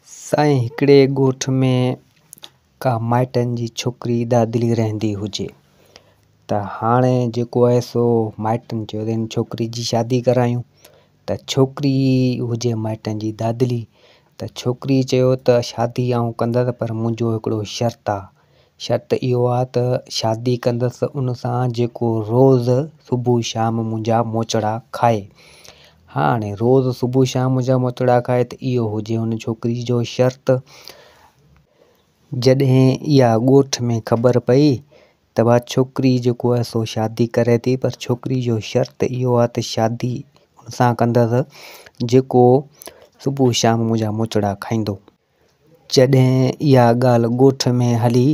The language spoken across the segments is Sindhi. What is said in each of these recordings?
سائين هڪڙي ڳوٺ ۾ ڪا مائٽن جي ڇوڪري دادلي رهندي هجي ته هاڻي جيڪو آهي سو مائٽن چيو ته هن ڇوڪري جي شادي ڪرايون ته ڇوڪري هجي مائٽن جي دادلي ته ڇوڪري چيو ته شادي آئون ڪندس پر منهنجو هڪڙو شرط آ شرط اهو آ ته شادي ڪندس ان سان جيڪو روز صبح شام منهنجا موچڙا کائي. هاڻي روز صبح شام منهنجا موچڙا کائي ته اهو هجي ان ڇوڪري جو شرط. جڏهن اها ڳوٺ ۾ خبر پئي ته ڀا ڇوڪري جيڪو آهي سو شادي ڪري ٿي پر ڇوڪري جو شرط اهو آ ته شادي ان سان ڪندس جيڪو صبح شام منهنجا موچڙا کائيندو. جڏهن اها ڳالهه ڳوٺ ۾ هلي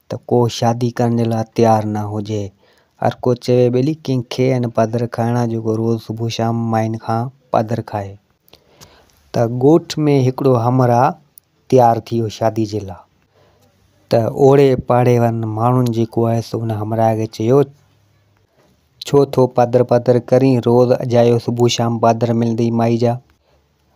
ته ڪو شادي ڪرڻ جي لاء تيار نه هجي. هر ڪو چوي ٻيلي ڪنهن کي آهن پادر کائڻا جيڪو روز صبح شام ماين کان پادر کائي. ته ڳوٺ ۾ هڪڙو همراهه تيار ٿي ويو شادي جي لاء. ته اوڙي پاڙي وارن ماڻهن جيڪو آهي سو ان همراهه کي چيو ڇو ٿو پادر پادر ڪرين روز اجايو صبح شام پادر ملندئي مائي جا.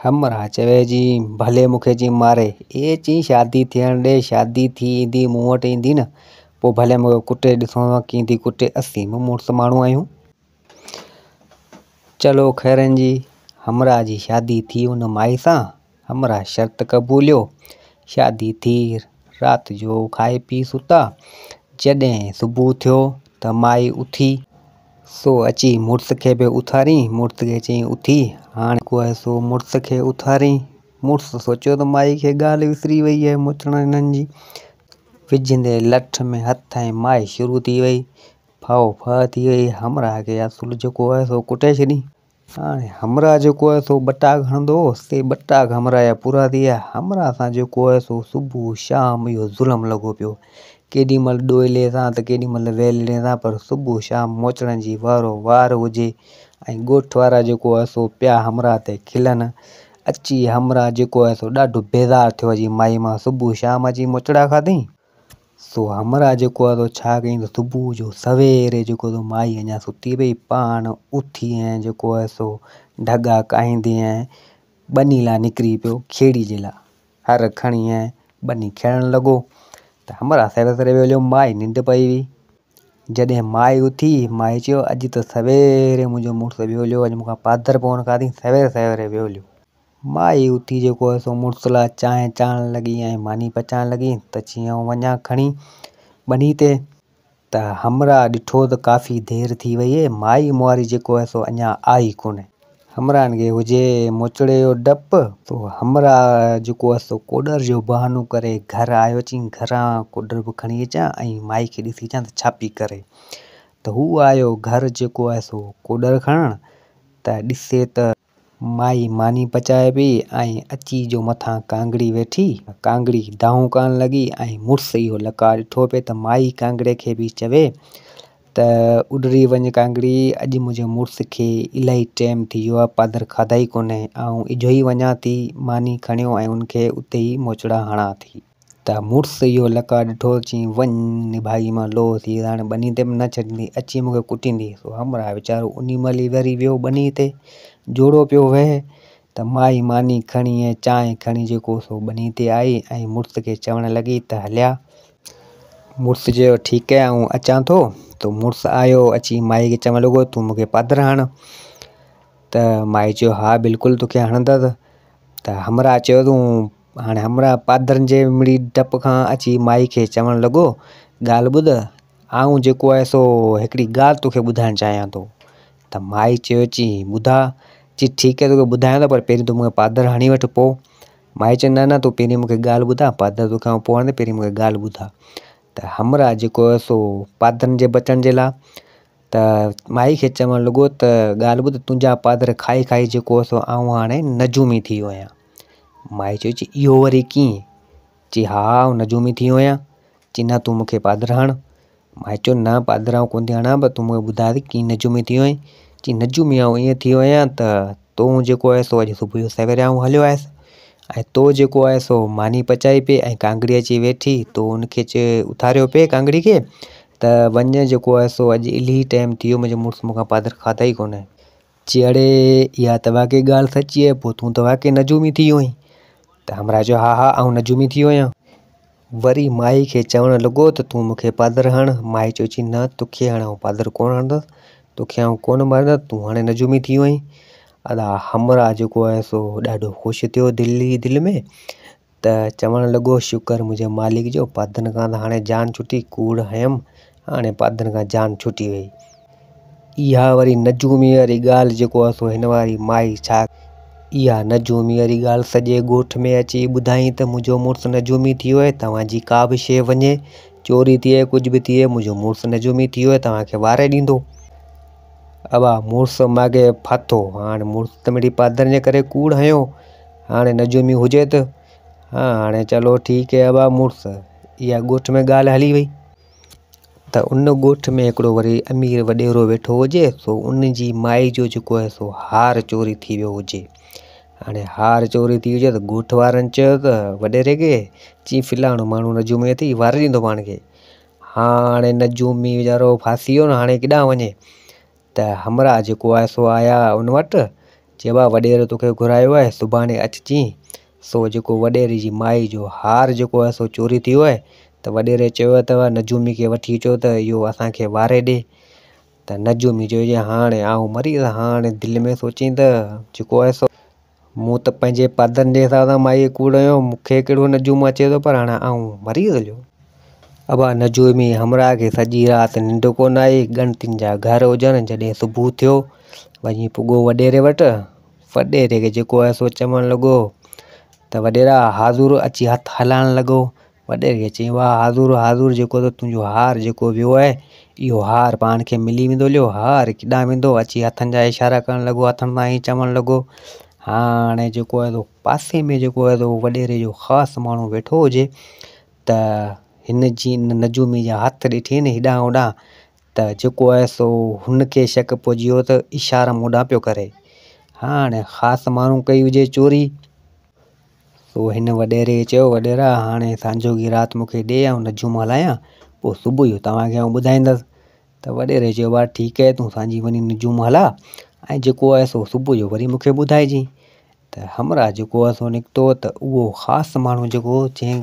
همراهه چوي جي ڀلي مون کي جي ماري. اي چئي شادي ٿيڻ ڏي، شادي ٿي ايندي مون وٽ ايندي نه، پوء ڀلي مون کي ڪٽي ڏسون ته ڪيئن ٿي ڪٽي، اسين به مڙس ماڻهو آهيون. چلو خيرن جي همراهه جي شادي ٿي ان مائي سان، همراهه شرط قبوليو، شادي ٿي، رات جو کائي پي ستا، جڏهن صبح ٿيو ته مائي اٿي. سو اچي مڙس کي به اٿارين، مڙس کي چيائين اٿي هاڻ جيڪو آهي سو مڙس کي اٿارين، مڙس سوچيو ته مائي کي ڳالهه وسري وئي آهي موچڻ هنن جي، وجهندي لٺ ۾ هٿ ۽ مائي شروع ٿي وئي، ڦهو ڦهه ٿي وئي، همراهه کي اصل جيڪو آهي سو ڪٽي ڇڏين. هاڻي همراهه جيڪو آهي سو ٻٽاڪ هڻندو هو، سي ٻٽاڪ همراهه جا پورا ٿي ويا. همراهه سان جيڪو آهي سو صبح شام اهو ظلم لڳو پيو. ڪيڏي مهل ڏوئلي سان ته ڪيڏي مهل ويلڻي سان پر صبح شام موچڙن جي وارو وار هجي ۽ ڳوٺ وارا جيڪو آهي سو پيا همراهه تي کلن. اچي همراهه جيڪو آهي سو ڏاڍو بيزار ٿيو اچي مائي مان صبح شام اچي موچڙا کاڌئين. سو همراهه جيڪو آهي سو ڇا ڪيائين ته صبح جو سويري جيڪو سو مائي اڃا ستي پئي پاڻ اٿي ۽ جيڪو آهي سو ڍڳا ڪاهيندي ۽ ٻني لاء نڪري پيو کيڙي جي لاء هر کڻي ۽ ٻني کيڙڻ لڳو ته همراهه سويري سويري ويو هليو مائي ننڊ پئي هئي جڏهن مائي اٿي مائي چيو اڄ ته سويري منهنجو مڙس ويو هليو اڄ مون کان پادر به ڪونه کاڌئين سويري سويري ويو هليو. مائي اٿي جيڪو آهي سو مڙس لاء چانهه چاڙهڻ لڳي ۽ ماني پچائڻ لڳي ته چيائين آئون وڃان کڻي ٻني تي ته همراهه ڏٺو ته ڪافي دير ٿي وئي آهي مائي مواري جيڪو آهي سو اڃا آئي ڪونهي. همراهن کي هجي موچڙي جو ڊپ. سو همراهه جيڪو آهي سو ڪوڏر جو بهانو ڪري گهر آيو چيائين گهران ڪوڏر به کڻي اچان ۽ مائي کي ڏسي اچان ته ڇا پئي ڪري ته هو آيو گهر جيڪو آهي سو ڪوڏر کڻڻ ته ڏسي ته مائي ماني پچائي پئي ۽ اچي جو مٿان ڪانگڙي ويٺي. ڪانگڙي دانهون ڪرڻ لڳي ۽ مڙس اهو لقاء ڏٺو پئي ته مائي ڪانگڙي کي به چوي ته اڏري وڃ ڪانگڙي اڄ منهنجي مڙس کي الاهي ٽيم ٿي ويو آهي پادر کاڌائي ڪونهي آئون اجهو ئي وڃان ٿي ماني کڻيو ۽ ان کي اتي ئي موچڙا هڻان ٿي. ته مڙس اهو لقاء ڏٺو، چيائين، وڃ نڀاڳي مان لوهه ٿي، هاڻي ٻني تي به نه ڇڏيندي، اچي مون کي ڪٽيندي. سو همراهه ويچارو انهي مهل ئي وري ويو ٻني تي، جوڙو پيو وهي ته مائي ماني کڻي ۽ چانهه کڻي جيڪو سو ٻني تي آئي ۽ مڙس کي چوڻ لڳي ته هليا. مڙس چيو، ٺيڪ آهي، آئون اچان ٿو. ته مڙس آيو، اچي مائي کي چوڻ لڳو، تون مون کي پادر هڻ. ته مائي چيو، ها بلڪل توکي هڻندس. ته همراهه چيو، تون هاڻي همراهه پادرن جي مڙئي ڊپ کان اچي مائي کي چوڻ لڳو، ڳالهه ٻڌ، آئون جيڪو آهي سو هڪڙي ڳالهه توکي ٻڌائڻ چاهيان ٿو. ته مائي چيو، چي ٻڌاء. چي ٺيڪ آهي توکي ٻڌايان ٿو پر پهرين تون مون کي پادر هڻي وٺ پوء. مائي چيو، نه نه تون پهرين مون کي ڳالهه ٻڌاء، پادر توکي آئون پوء هڻندس پهرين مون کي ڳالهه ٻڌاء. ته همراهه جيڪو آهي سو پادرن جي بچڻ جي لاء ته مائي کي چوڻ لڳو ته ڳالهه ٻڌ، تنهنجا پادر کائي کائي جيڪو آهي سو آئون هاڻي نجومي ٿي ويو آهيان. مائي چيو، چي اهو وري ڪيئن؟ چي ها آئون نجومي ٿي ويو آهيان. چي نه تون مون کي پادر هڻ. مائي چيو، نه پادر آئون ڪونه ٿي هڻان پر تون مون کي ٻڌاء ته ڪيئن نجومي ٿي ويو آهين؟ چي نجومي آئون ائين ٿي ويو آهيان ته تون جيڪو آهي سو اڄ صبح جو سويري آئون هليو آيس ۽ تو جيڪو آهي سو ماني پچائي پئي ۽ ڪانگڙي اچي ويٺي تو ان کي چي اٿاريو پئي ڪانگڙي کي ته وڃ جيڪو آهي سو اڄ الهي ٽيم ٿي ويو منهنجو مڙس مون کان پادر کاڌا ئي ڪونهي. چي اڙي اها ته واقعي ڳالهه سچي آهي پوء تون ته واقعي نجومي ٿي ويو آهين. ته همراهه چيو ها ها آئون نجومي ٿي ويو آهيان. وري مائي کي چوڻ لڳو ته تون مون کي پادر هڻ. مائي چيو چي نه توکي هاڻي آئون پادر ڪونه هڻندس، توکي آئون ڪونه ماريندس، تون هاڻي نجومي ٿي ويو آهين. ادا همراهه جيڪو آهي سو ڏاڍو خوش ٿيو دل ئي دل ۾ ته چوڻ لڳو شڪر منهنجي مالڪ جو پادن کان ته هاڻي جان ڇٽي، ڪوڙ هنيم هاڻي پادن کان جان ڇٽي وئي. اها وري نجوميء واري ڳالهه جيڪو آهي سو هن واري مائي ڇا اها نجوميء واري ڳالهه سڄي ڳوٺ ۾ اچي ٻڌائين ته منهنجو مڙس نجومي ٿي ويو آهي توهان جي ڪا به شيء وڃي چوري ٿئي ڪجهه به ٿئي منهنجو مڙس نجومي ٿي ويو آهي توهان کي واري ڏيندو. ابا مڙس ماڳهين ڦاٿو هاڻي مڙس ته مڙئي پادرن جي ڪري ڪوڙ هنيو هاڻي نجومي هجي ته ها هاڻي چلو ٺيڪ هي ابا مڙس اها ڳوٺ ۾ ڳالهه هلي وئي. ته ان ڳوٺ ۾ هڪڙو وري امير وڏيرو ويٺو هجي سو ان جي مائي جو جيڪو آهي سو هار چوري ٿي ويو هجي هاڻي هار چوري ٿي هجي ته ڳوٺ وارن چيو ته وڏيري کي چي فلاڻو ماڻهو نجومي اٿئي واري ڏيندو پاڻ کي هاڻي نجومي ويچارو ڦاسي ويو نه هاڻي ڪيڏانهن وڃي ته همراهه جيڪو آهي سو آيا ان وٽ چي ڀاء وڏيري توکي گهرايو آهي سڀاڻي اچجين سو جيڪو وڏيري جي مائي جو هار جيڪو آهي سو چوري ٿي ويو آهي ته وڏيري چيو ته نجومي کي وٺي اچو ته اهو اسان کي واري ڏي ته نجومي چيو جي هاڻي آئون مري ويس هاڻي دل ۾ سوچين ته جيڪو آهي سو مون ته پنهنجي پادن جي حساب سان مائي کي ڪوڙ هنيو مون کي ڪهڙو نجوم اچي ٿو پر هاڻي آئون مري ويس هليو. ابا نجومي همراهه کي سڄي رات ننڊ ڪونه آئي ڳڻتين جا گهر هجن جڏهن صبح ٿيو وڃي پڳو وڏيري وٽ وڏيري کي جيڪو آهي سو چوڻ لڳو ته وڏيرا حاضر اچي هٿ هلائڻ لڳو وڏيري کي چيائين واهه حاضر حاضر جيڪو ته تنهنجو هار جيڪو ويو آهي اهو هار پاڻ کي ملي ويندو هليو هار ڪيڏانهن ويندو اچي هٿن جا اشارا ڪرڻ لڳو هٿن سان ائين چوڻ لڳو هاڻي جيڪو آهي سو پاسي ۾ جيڪو آهي سو وڏيري جو خاص ماڻهو ويٺو هجي ته هن جي نجومي جا هٿ ڏٺي نه هيڏانهن هوڏانهن ته جيڪو آهي سو هن کي شڪ پئجي ويو ته اشارا مون ڏانهن پيو ڪري. هاڻي خاص ماڻهو ڪئي هجي چوري. سو هن وڏيري کي چيو، وڏيرا هاڻي سانجهوڪي رات مون کي ڏي آئون نجوم هلايان، پوء صبح جو توهان کي آئون ٻڌائيندس. ته وڏيري چيو، ڀاء ٺيڪ آهي تون سانجهي وڃي نجوم هلاء ۽ جيڪو آهي سو صبح جو وري مون کي ٻڌائجين. ته همراهه جيڪو آهي سو نڪتو ته اهو خاص ماڻهو جيڪو هو جنهن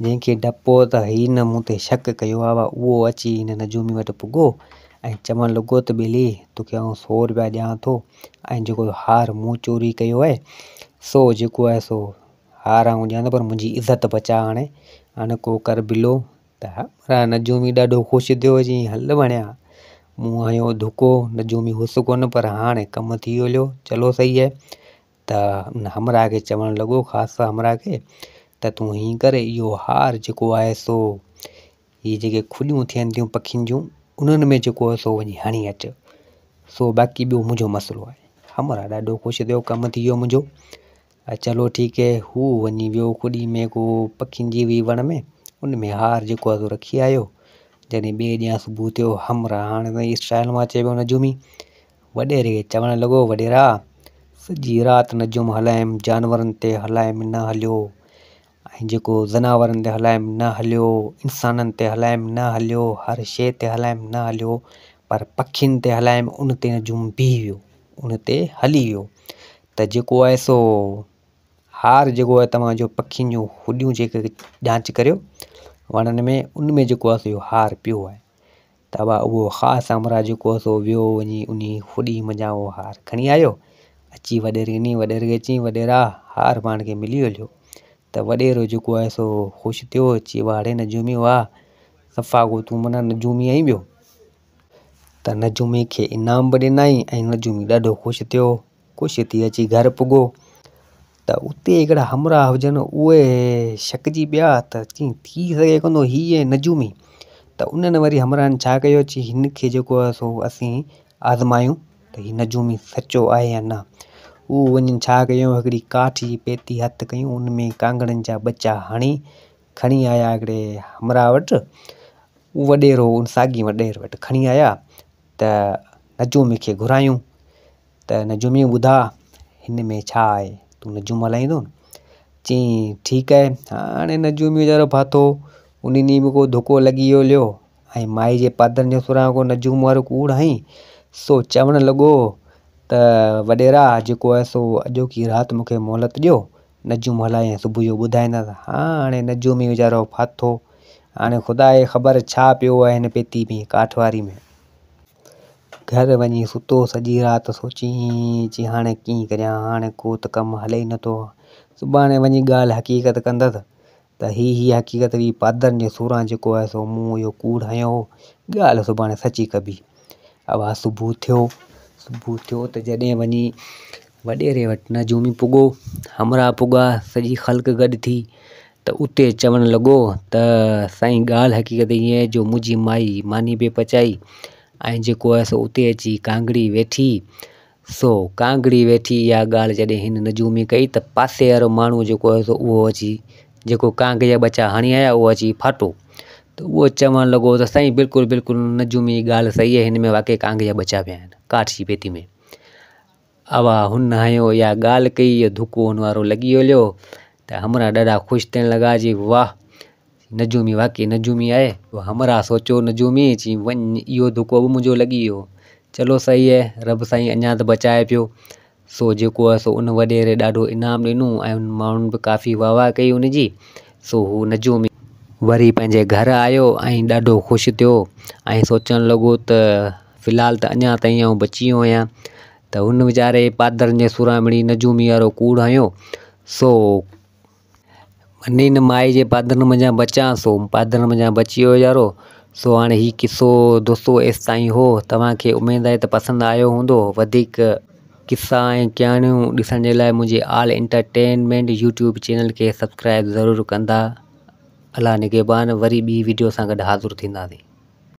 جنهن کي ڊپ هو ته هي نه مون تي شڪ ڪيو آهي اهو اچي هن نجومي وٽ پڳو ۽ چوڻ لڳو ته ٻيلي توکي آئون سو روپيا ڏيان ٿو ۽ جيڪو هار مون چوري ڪيو آهي سو جيڪو آهي سو هار آئون ڏيان ٿو پر منهنجي عزت بچاء هاڻي هاڻي ڪو ڪر بلو ته همراهه نجومي ڏاڍو خوش ٿيو چيائين هل وڻيا مون هنيو ڌڪو نجومي هوس ڪونه پر هاڻي ڪم ٿي ويو چلو صحيح آهي ته ان همراهه کي چوڻ لڳو خاص همراهه کي ته تون هيئن ڪر اهو هار جيڪو آهي سو هي جيڪي کڏيون ٿين ٿيون پکين جون انهن ۾ جيڪو آهي سو وڃي هڻي اچ سو باقي ٻيو منهنجو مسئلو آهي همراهه ڏاڍو خوش ٿيو ڪم ٿي ويو منهنجو چلو ٺيڪ هي هو وڃي ويو کڏي ۾ ڪو پکين جي هئي وڻ ۾ ان ۾ هار جيڪو آهي سو رکي آيو جڏهن ٻئي ڏينهن صبح ٿيو همراهه هاڻي تائين اسٽائل مان اچي پيو نجومي وڏيري کي چوڻ لڳو وڏيرا سڄي رات نجوم هلايم جانورن تي هلايم نه هليو ۽ جيڪو زناورن تي هلايم نه هليو انسانن تي هلايم نه هليو هر شيء تي هلايم نه هليو پر پکين تي هلايم ان تي نجوم بيهي ويو ان تي هلي ويو ته جيڪو آهي سو هار جيڪو آهي توهان جو پکين جون هڏيون جيڪي جانچ ڪريو وڻن ۾ ان ۾ جيڪو آهي سو اهو هار پيو آهي ته بابا اهو خاص همراهه جيڪو آهي سو ويو وڃي ان هڏي منجهان اهو هار کڻي آيو اچي وڏيري ڏني وڏيري کي چيائين وڏيرا هار پاڻ کي ملي ويو ته وڏيرو جيڪو آهي سو خوش ٿيو چي واهه ڙي نجومي واهه صفا ڪو تون معنيٰ نجومي آهين ٻيو ته نجومي کي انعام به ڏنائين ۽ نجومي ڏاڍو خوش ٿيو. خوش ٿي اچي گهر پڳو ته اتي هڪڙا همراهه هجن اهي شڪجي پيا ته چئين ٿي سگهي ڪونه ٿو هي ۽ نجومي ته انهن وري همراهن ڇا ڪيو چي هن کي جيڪو آهي سو اسين آزمايون ته هي نجومي سچو آهي يا نه هو وڃي ڇا ڪيون هڪڙي ڪاٺ جي پيتي هٿ ڪيون ان ۾ ڪانگڙن جا ٻچا هڻي کڻي آيا هڪڙي همراهه وٽ وڏيرو ان ساڳي وڏيري وٽ کڻي آيا ته نجومي کي گهرايون ته نجومي ٻڌاء هن ۾ ڇا آهي تون نجوم هلائيندو چيائين ٺيڪ آهي هاڻي نجومي ويچارو ڦاٿو ان ڏينهن به ڪو ڌڪو لڳي ويو هليو ۽ مائي جي پادرن جو سران ڪو نجوم وارو ڪوڙ هنئي سو چوڻ لڳو ته وڏيرا جيڪو آهي سو اڄوڪي رات مون کي مهلت ڏيو نجوم هلائي ۽ صبح جو ٻڌائيندس. هاڻي نجومي ويچارو ڦاٿو. هاڻي خدا کي خبر ڇا پيو آهي هن پيتي ۾ ڪاٺ واري ۾. گهر وڃي ستو سڄي رات سوچين چي هاڻي ڪيئن ڪريان هاڻي ڪو ته ڪم هلي ئي نٿو. سڀاڻي وڃي ڳالهه حقيقت ڪندس ته هي هي حقيقت هئي پادرن جي سوران جيڪو آهي سو مون اهو ڪوڙ هنيو هو. ڳالهه سڀاڻي سچي ڪبي. اها صبح ٿيو صبح ٿيو ته جڏهن وڃي وڏيري وٽ نجومي پڳو، همراهه پڳا، سڄي خلق گڏ ٿي ته اتي چوڻ لڳو ته سائين ڳالهه حقيقت ائين آهي جو منهنجي مائي ماني پئي پچائي ۽ جيڪو آهي سو اتي اچي ڪانگڙي ويٺي سو ڪانگڙي ويٺي اها ڳالهه جڏهن هن نجومي ڪئي ته پاسي وارو ماڻهو جيڪو آهي سو اهو اچي جيڪو ڪانگ جا ٻچا هڻي آيا اهو اچي ڦاٽو ته اهو چوڻ لڳو ته سائين بلڪل بلڪل نجومي جي ڳالهه صحيح آهي هن ۾ واقعي ڪانگ جا ٻچا پيا آهن ڪاٺ جي پيتي ۾. اوا هن هنيو اها ڳالهه ڪئي اهو ڌڪو هن وارو لڳي هليو ته همراهه ڏاڍا خوش ٿيڻ لڳا چي واهه نجومي واقعي نجومي آهي. همراهه سوچيو نجومي چي وڃ اهو ڌڪو به منهنجو لڳي ويو چلو صحيح آهي رب سائين اڃا ته بچائي پيو سو جيڪو آهي سو ان وڏيري ڏاڍو انعام ڏنو ۽ ان ماڻهن به ڪافي واهه واهه ڪئي ان جي سو هو نجومي وري پنهنجي گهر آيو ۽ ڏاڍو خوش ٿيو ۽ سوچڻ لڳو ته في الحال ته اڃا تائين آئون بچي ويو آهيان ته هن ويچاري پادرن جي سوران مڙئي نجومي وارو ڪوڙ هنيو سو مني هن مائي جي پادرن منجهان بچان سو پادرن منجهان بچي ويو ويچارو سو هاڻي هي قصو دوستو ايستائين هو توهان کي اميد آهي ته پسند آيو هوندو وڌيڪ قصا ۽ ڪهاڻيون ڏسڻ جي لاء منهنجي آل انٽرٽينمينٽ يوٽيوب چينل کي سبسڪرائب ضرور ڪندا الله نگهبان وري ٻي وڊيو سان گڏ حاضر ٿينداسين.